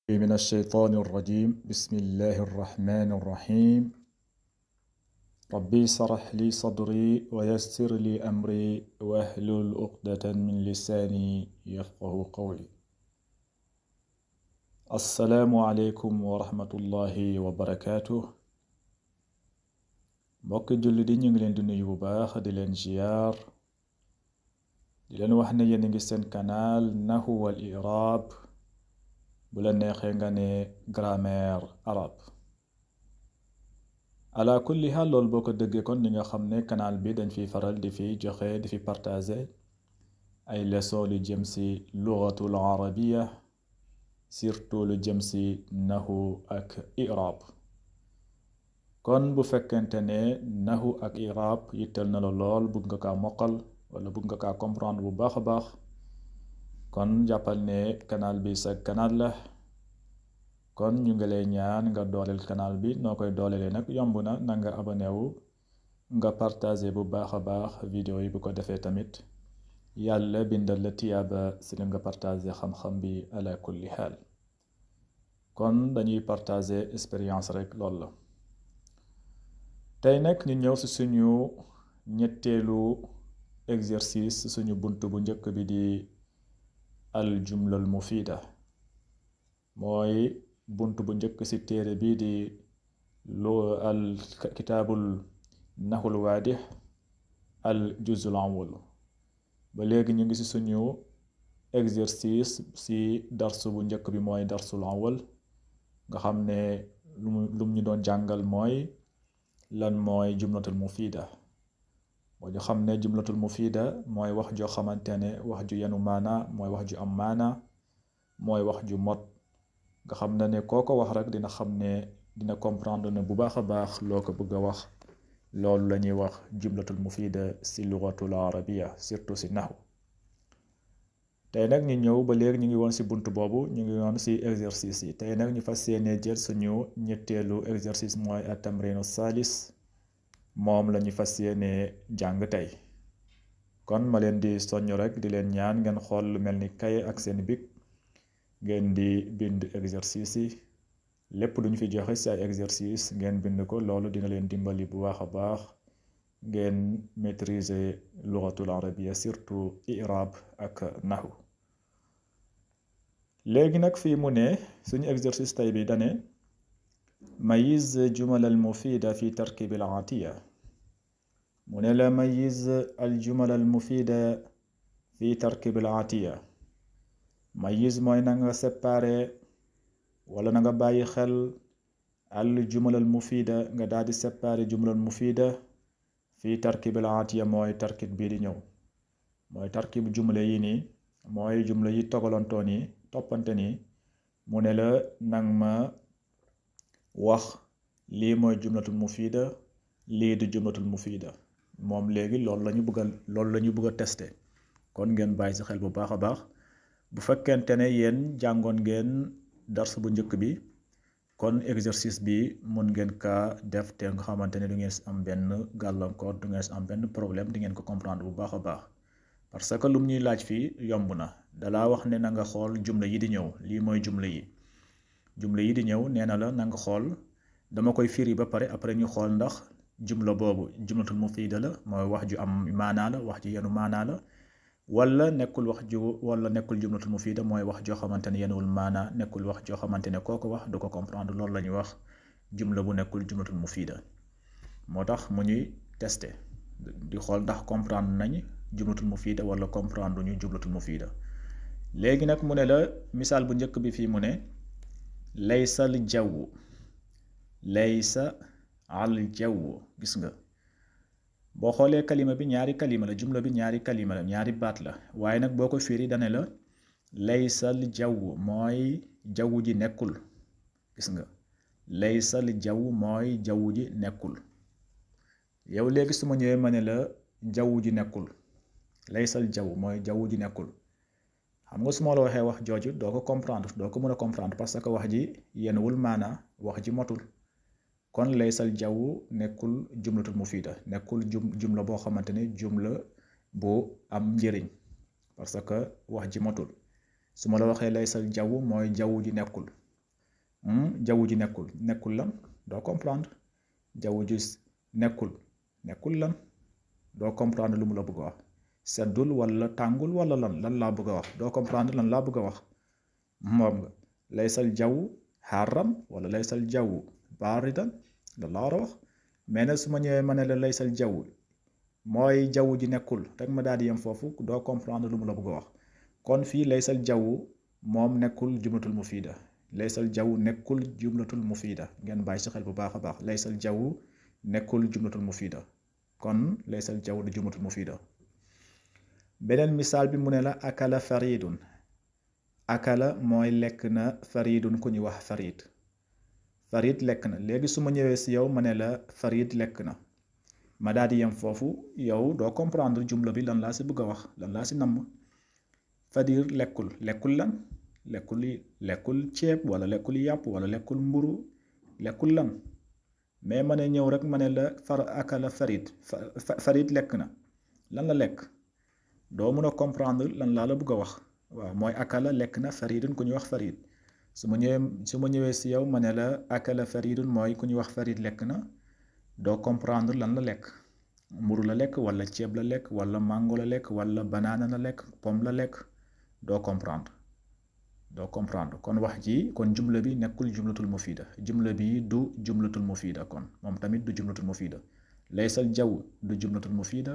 من الشيطان الرجيم بسم الله الرحمن الرحيم ربي اشرح لي صدري ويسر لي أمري واحلل عقدة من لساني يفقه قولي السلام عليكم ورحمة الله وبركاته mbokk julli di ñu ngi leen di nuyu bu baax di leen ziyaar di leen wax ne yéen a ngi seen canal Nahwu wal I'rab bu la neexee nga ne grammaire arabe ala kulli haal loolu boo ko dëggee kon li nga xam ne canal bi dañ fiy faral di fi joxe di fi partager ay leçon lu jëm si lugatul arabiya surtout lu jëm si nahwu ak i'rab kon bu fekkente ne nahwu ak i'rab yittal na la lool bëgg nga kaa mokkal wala bëgg nga kaa comprendre bu baax a baax kon jàppal ne canal bi sa canal la kon ñu ngi lay ñaan nga dooleel canal bi noo koy doolelee nag yomb na na nga abonné wu nga partager bu baax a baax vidéo yi bu ko defee tamit yàlla bindal la tiyaaba si la nga partager xam-xam bi ala kulli xaal kon dañuy partager expérience rek loolu la tey nag ñu ñëw si suñu ñetteelu exercice suñu bunt bu njëkk bi di al jumla al mufida mooy bunt bu njëkk ci téere bii di al kitaabul nahwul waadih al juzul awwal ba léegi ñu ngi ci suñu exercice ci darsu bu njëkk bi mooy darsul awwal nga xam ne lum ñu doon jàngal mooy lan mooy jumlatul mufida moo ñu xam ne jumlatul mufida mooy wax joo xamante ne wax ju yenu maana mooy wax ju am maana mooy wax ju mot nga xam ne koo ko wax rek dina xam ne dina comprendre ne bu baax a baax loo ko bëgg a wax loolu la ñuy wax jumlatul mufida si lugatul arabiya surtout si nahw tey nag ñu ñëw ba léegi ñu ngi woon si bunt boobu ñu ngi woon si exercice yi tey nag ñu fas yéene jël suñu ñetteelu exercice mooy at-tamrinu salis moom la ñu fas yéene jàng tey kon ma leen di soññ rek di leen ñaan ngeen xool lu mel ni kaye ak seen bic ngeen di bind exercice yi lépp lu ñu fi joxe ci ay exercice ngeen bind ko loolu dina leen dimbali bu baax a baax ngeen maîtriser lugatul arabiya surtout i'rab ak nahw léegi nag fii mu ne suñu exercice tey bi dane mayiz jumal al mufida fi tarkib al atiya mu ne la mayiz al jumal al mufida fi tarkib al atiya mayiz mooy na nga séparé wala na nga bàyyi xel al jumalal mufida nga daal di séparé jumalal mufida fii tarkibil atiya mooy tarkib bii di ñëw mooy tarkib jumla yi nii mooy jumla yi togalantoo nii toppante nii mu ne la nang ma wax lii mooy jumlatul mufida lii du jumlatul mufida moom léegi loolu la ñu bëgg a tester kon ngeen bàyyi si xel bu baax a baax bu fekkente ne yéen jàngoon ngeen dars bu njëkk bi kon exercice bi mun ngeen kaa def te nga xamante ne du ngeen si am benn gàllankoor du ngeen si am benn problème di ngeen ko comprendre bu baax a baax parce que lum ñuy laaj fii yomb na dalaa wax ne na nga xool jumla yi di ñëw lii mooy jumla yi di ñëw nee na la na nga xool dama koy firi ba pare après ñu xool ndax jumla boobu jumlatul mufida la mooy wax ju am maanaa la wax ju yenu maanaa la wala nekkul jumlatul mufida mooy wax joo xamante ne yenuwul maana nekkul wax joo xamante ne koo ko wax du ko comprendre loolu la ñuy wax jumla bu nekkul jumlatul mufida moo tax mu ñuy tester di xool ndax comprendre nañ jumlatul mufida wala comprendre ñu jumlatul mufida léegi nag mu ne la misaal bu njëkk bi fii mu ne laysa al jawwu gis nga boo xoolee kalima bi ñaari kalima la jumla bi ñaari kalima la ñaari baat la waaye nag boo ko firi dane la laysal jaww mooy jaww ji nekkul gis nga laysal jaww mooy jaww ji nekkul yow léegi su ma ñëwee ma ne la jaww ji nekkul laysal jaww mooy jaww ji nekkul xam nga su ma la waxee wax jooju doo ko mën a comprendre parce que wax ji yenuwul maana wax ji motul kon laysal jaww nekkul jumlatul mufida nekkul jumla boo xamante ne jumla bu am njëriñ parce que wax ji motul su ma la waxee laysal jaww mooy jaww ji nekkul jaww ji nekkul lan doo comprendre jaww ji nekkul lan doo comprendre lu mu la bëgg a wax seddul wala tàngul wala lan laa bëgg a wax doo comprendre lan laa bëgg a wax moom nga laysal jaww xaaram wala laysal jaww baaridan lan laa war a wax mais nag su ma ñëwee ma ne la laysal jaww mooy jaww ji nekkul rek ma daal di yem foofu doo comprendre lu mu la bëgg a wax kon fii laysal jaww moom nekkul jumlatul mufiida laysal jaww nekkul jumlatul mufiida ngeen bàyyi si xel bu baax a baax laysal jaww nekkul jumlatul mufiida kon laysal jaww du jumlatul mufiida beneen misaal bi mu ne la akala faridun akala mooy lekk na faridun ku ñuy wax farid lekk na léegi su ma ñëwee si yow ma ne la farid lekk na ma daal di yem foofu yow doo comprendre jumla bi lan laa si bëgg a wax lan laa si namm farid lekkul lan lekkul ceeb wala lekkul yàpp wala lekkul mburu lekkul lan mais ma ne ñëw rek ma ne la akala farid lekk na lan la lekk doo mën a comprendre lan laa la bëgg a wax waaw mooy akala lekk na faridun ku ñuy wax farid su ma ñëwee si yow ma ne la akala faridun mooy ku ñuy wax farid lekk na doo comprendre lan la lekk mburu la lekk wala ceeb la lekk wala mango la lekk wala banaana la lekk pomme la lekk doo comprendre kon wax ji kon jumla bi nekkul jumlatul mufiida jumla bi du jumlatul mufiida kon moom tamit du jumlatul mufiida laysal jaww du jumlatul mufiida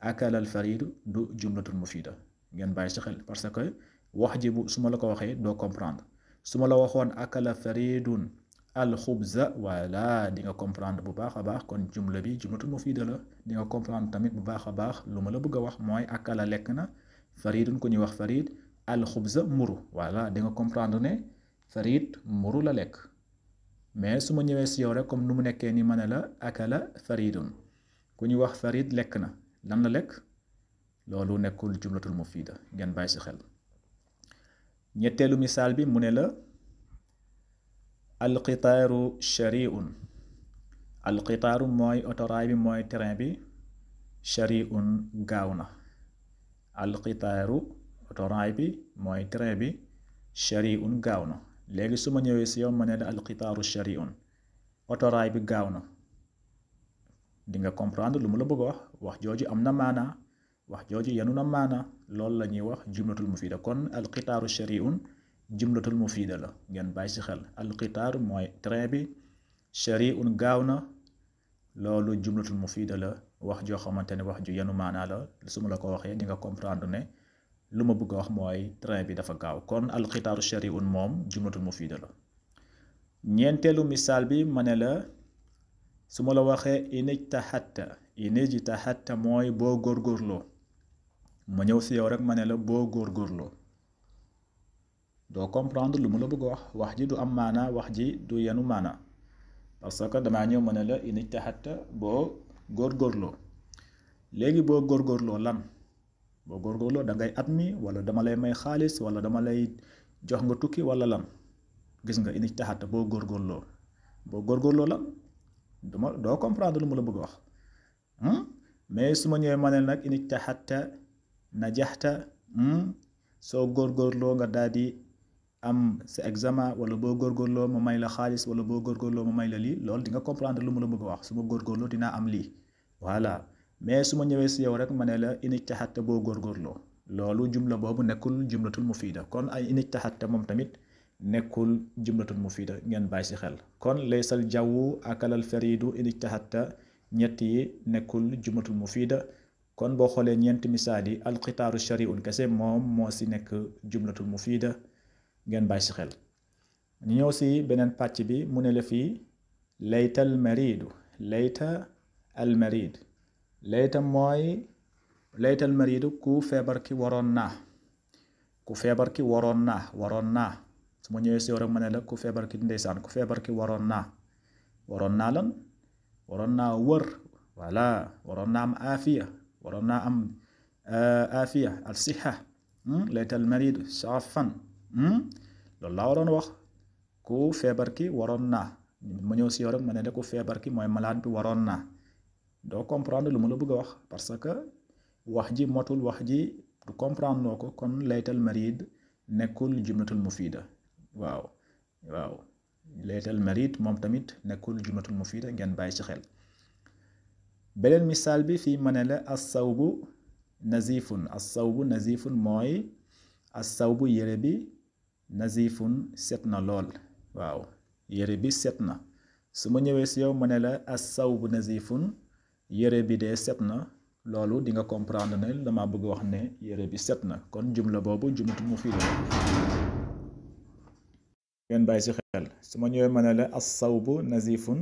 akalal faridu du jumlatul mufiida ngeen bàyyi si xel parce que wax ji bu su ma la ko waxee doo comprendre su ma la waxoon akala faridun alxubza wala di nga comprendre bu baax a baax kon jumla bi jumlatul mufiida la di nga comprendre tamit bu baax a baax lu ma la bëgg a wax mooy akala lekk na faridun ku ñuy wax farid alxubza mburu wala di nga comprendre ne farid mburu la lekk mais su ma ñëwee si yow rek comme nu mu nekkee ni ma ne la akala faridun ku ñuy wax farid lekk na lan la lekk loolu nekkul jumlatul mufiida ngeen bàyyi si xel ñetteelu misaal bi mu ne la alqitaaru shariun alqitaaru mooy otoraay bi mooy train bi shariun gaaw na alqitaaru otoraay bi mooy train bi shariun gaaw na léegi su ma ñëwee si yow ma ne la alqitaaru shariun otoraay bi gaaw na di nga comprendre lu mu la bëgg a wax jooju am na maanaa wax jooju yenu na maanaa loolu la ñuy wax jumlatul mufiida kon alqitaaru shariun jumlatul mufiida la ngeen bàyyi si xel alqitaaru mooy train bi shariun gaaw na loolu jumlatul mufiida la wax joo xamante ne wax ju yenu maanaa la su ma la ko waxee di nga comprendre ne lu ma bëgg a wax mooy train bi dafa gaaw kon alqitaaru shariun moom jumlatul mufiida la ñeenteelu misaal bi ma ne la su ma la waxee inijtahatta mooy boo góorgóorloo ma ñëw si yow rek ma ne la boo góorgóorloo doo comprendre lu mu la bëgg a wax ji du am maanaa wax ji du yenu maanaa parce que damaa ñëw ma ne la inijtahatta boo góorgóorloo léegi boo góorgóorloo lan boo góorgóorloo da ngay at mi wala dama lay may xaalis wala dama lay jox nga tukki wala lan gis nga inijtahatta boo góorgóorloo lan doo comprendre lu mu la bëgg a wax mais su ma ñëwee ma ne nag inijtahatta najaxta soo góorgóorloo nga daal di am sa examen wala boo góorgóorloo ma may la xaalis wala boo góorgóorloo ma may la lii loolu di nga comprendre lu mu la bëgg a wax su ma góorgóorloo dinaa am lii voilà mais su ma ñëwee si yow rek ma ne la inijtahatta boo góorgóorloo loolu jumla boobu nekkul jumlatul mufiida kon ay inijtahatta moom tamit nekkul jumlatul mufiida ngeen bàyyi si xel kon laysal jawwu akalal faridu inijtahatta ñett yi nekkul jumlatul mufiida kon boo xoolee ñeenti misaal yi alqitaaru shariun kese moom moo si nekk jumlatul mufiida ngeen bàyyi si xel ñu ñëw si beneen pàcc bi mu ne la fii laytal maridu layta al marid layta mooy laytal maridu ku feebar ki waroon naa su ma ñëwee si yow rek ma ne la ku feebar ki ndeysaan ku feebar ki waroon naa lan waroon naa wër voilà waroon naa am aafiya waroon naa am aafiya al siha laytal marid saafan loolu laa waroon wax ku feebar ki waroon naa ma ñëw si yow rek ma ne la ku feebar ki mooy malade bi waroon naa doo comprendre lu ma la bëgg a wax parce que wax ji motul wax ji du comprendre noo ko kon laytal marid nekkul jumlatul mufiida waaw laytal marid moom tamit nekkul jumlatul mufida ngeen bàyyi ci xel. beneen misaal bi fii ma ne la as-sawbu nazifun mooy as-sawbu yére bi nazifun set na lool. waaw yére bi set na. su ma ñëwee si yow ma ne la as-sawbu nazifun yére bi dee set na, loolu di nga comprendre ne dama bëgg wax ne yére bi set na. kon jumla boobu jumlatul mufida la ngeen bàyyi ci xel. su ma ñëwee ma ne la as-sawbu nazifun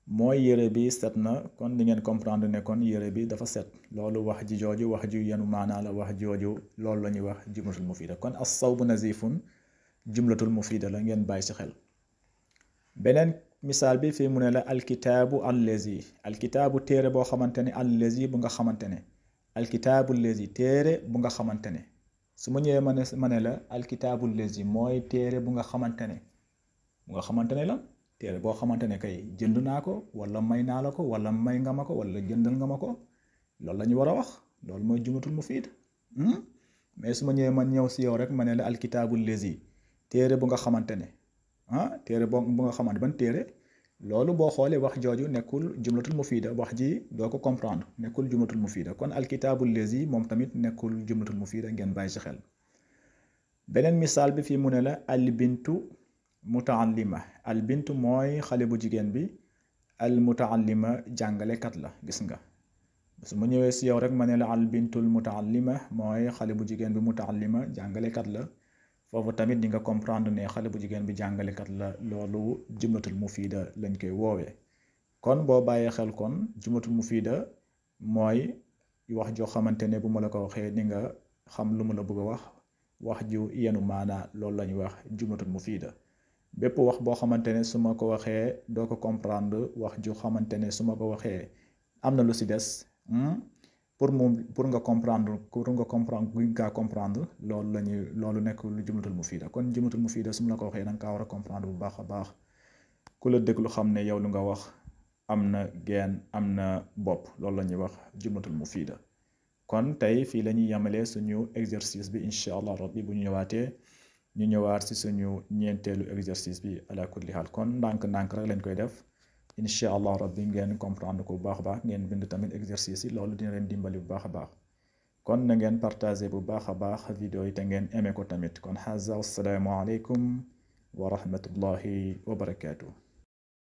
mooy yére bi set na, kon di ngeen comprendre ne kon yére bi dafa set. loolu wax ji jooju wax ju yenu maanaa la, wax jooju loolu la ñuy wax jumlatul mufida. kon as-sawbu nazifun jumlatul mufida la ngeen bàyyi ci xel. beneen misaal bi fii mu ne la alkitaabu allazi, alkitaabu téere boo xamante ne allazi bu nga xamante ne, alkitaabu allazi téere bu nga xamante ne. su ma ñëwee ma ne la alkitaabu allazi mooy téere bu nga xamante ne. bu nga xamante ne la téere boo xamante ne kay jënd naa ko wala may naa la ko wala may nga ma ko wala jëndal nga ma ko, loolu la ñu war a wax. loolu mooy jumlatul mufid. mais su ma ñëwee man ñëw si yow rek ma ne la alkitaabu allazi téere bu nga xamante ne. téere bu nga xamante ban téere, loolu boo xoolee wax jooju nekkul jumlatul mufida, wax ji doo ko comprendre, nekkul jumlatul mufida. kon alkitaabu allazi moom tamit nekkul jumlatul mufida ngeen bàyyi ci xel. beneen misaal bi fii mu ne la albintu mutaallima, albintu mooy xale bu jigéen bi, al mutaallima jàngalekat la. gis nga su ma ñëwee si yow rek ma ne la albintul mutaallima mooy xale bu jigéen bi mutaallima jàngalekat la, foofu tamit di nga comprendre ne xale bu jigéen bi jàngalekat la, loolu jumlatul mufida lañ koy woowee. kon boo bàyyee xel kon jumlatul mufida mooy wax joo xamante ne bu ma la ko waxee di nga xam lu ma la bëgg a wax ju yenu maanaa, loolu la ñuy wax jumlatul mufida. bépp wax boo xamante ne su ma ko waxee doo ko comprendre, wax ju xamante ne su ma ko waxee am na lu si des pour nga comprendre guñ kaa comprendre, loolu nekk lu jumlatul mufida. kon jumlatul mufida su ma la ko waxee da nga kaa war a comprendre bu baax a baax. ku la déglu xam ne yow lu nga wax am na geen am na bopp, loolu la ñuy wax jumlatul mufida. kon tey fii la ñuy yemalee suñu exercice bi incha allah rabbi. bu ñu ñëwaatee ñu ñëwaat si suñu ñeenteelu exercice bi ala kulli xaal. kon ndànk-ndànk rek lañ koy def incha allah rabbi ngeen comprendre ko bu baax a baax, ngeen bind tamit exercice yi, loolu dina leen dimbali bu baax a baax. kon na ngeen partager bu baax a baax vidéo yi te ngeen aimé ko tamit. kon haza wassalaamu aleykum wa rahmatullahi wa barakaatu.